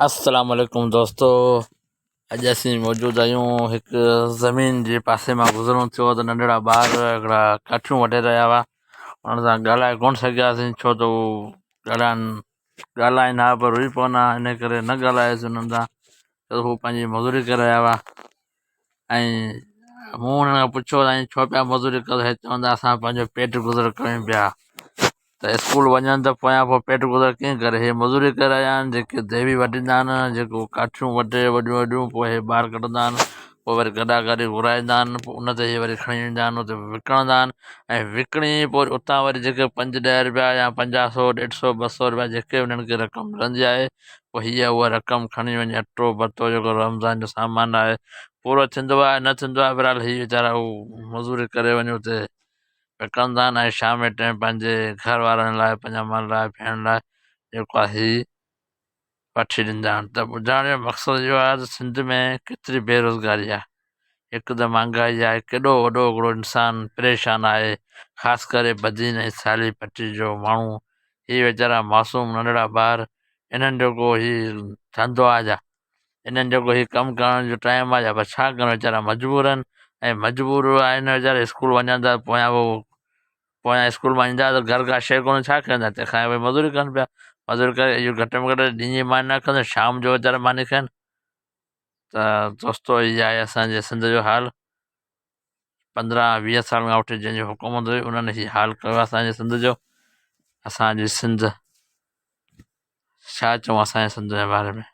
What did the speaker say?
السلام عليڪم دوستو اڄ اسين موجود آهيون هڪ زمين جي پاسي مان گذرڻو ٿيو ته ننڍڙا ٻار هڪڙا ڪاٺيون وڍي رهيا هئا انهن سان ڳالهائي ڪونه سگهياسين ڇو ته هو ڳالهائن ڳالهائين ها پر روئي پون ها ان ڪري نه ڳالهايوسين انهن سان ته هو پنهنجي مزوري ڪري رهيا هئا ۽ مون انهن کان پڇيو سائين ڇو پيا مزوري ڪريو هي چوندا اسان پنهنجو پيٽ گذر ڪيون پيا ته اسڪول وڃن ته پويان پوءِ پيٽ گذر ڪيئن ڪري هي مزوري ڪري رهيا آهن جيڪي ديوي وڍيندا آهن جيڪو ڪاٺيون وڍي وڏيون وڏيون پوءِ هي ٻاهر ڪڍندا آهن پوءِ وري گڏا گاڏي گهرائيندا آهن پوءِ ان تي هي وري کڻي ويندا آهن اتي وڪڻندا آهن ۽ وڪڻي پوءِ اتان وري جيڪي پنج ڏهه رپيا يا 50 سو ڏيڍ سو 200 رپيا جيڪي انهن کي رقم ملندي آهي پوءِ هيءَ اها رقم کڻي وڃي اٽو ڀتو جيڪو رمضان جو سامان آهي پورو ٿيندو آهي نه ٿيندو آهي بهرحال هي ويچارا هو مزوري ڪري وڃي اتي وڪڻندا آهن ۽ شام جي ٽائيم پنهنجي گهر وارن لاءِ پنهنجا مال لاءِ ڀيڻ لاءِ جيڪو آهي هي وٺي ڏيندا آهن ته ٻڌائڻ جو مقصد اهو آهي ته سنڌ ۾ ڪيتري بيروزگاري آهي هڪ ته مهانگائي آهي ڪيڏو وڏو هڪڙو انسان پريشان آهي خاص ڪري بدين ۽ سالي پٽي جو ماڻهو هي ويچارا معصوم ننڍڙا ٻار انهن جو ڪو هي ڌنڌو آهي ڇا انهن جو ڪو هي ڪم ڪرڻ جو ٽائيم آهي ڇا پر ڇا ڪن ويچارا مجبور آهن ۽ مجبور آهن ويچارا اسڪول وڃن ٿا پويان هو پويان اسڪول مان ايندا ته گهر ڪا شيءِ ڪونهي ڇا کائيندا تنهن کان وري مزوري ڪن پيا مزوري ڪري اهو گهٽ ۾ گهٽ ڏينهن جي ماني نه کائن شام جو ويچارا ماني کائن ته دوستو هي آهي اسانجي سنڌ جو حال 15 20 سال کان وٺي جنهن جي حڪومت هئي انهن هي حال ڪيو آهي اسانجي سنڌ جو اسانجي سنڌ ڇا چئون اسانجي سنڌ جي باري ۾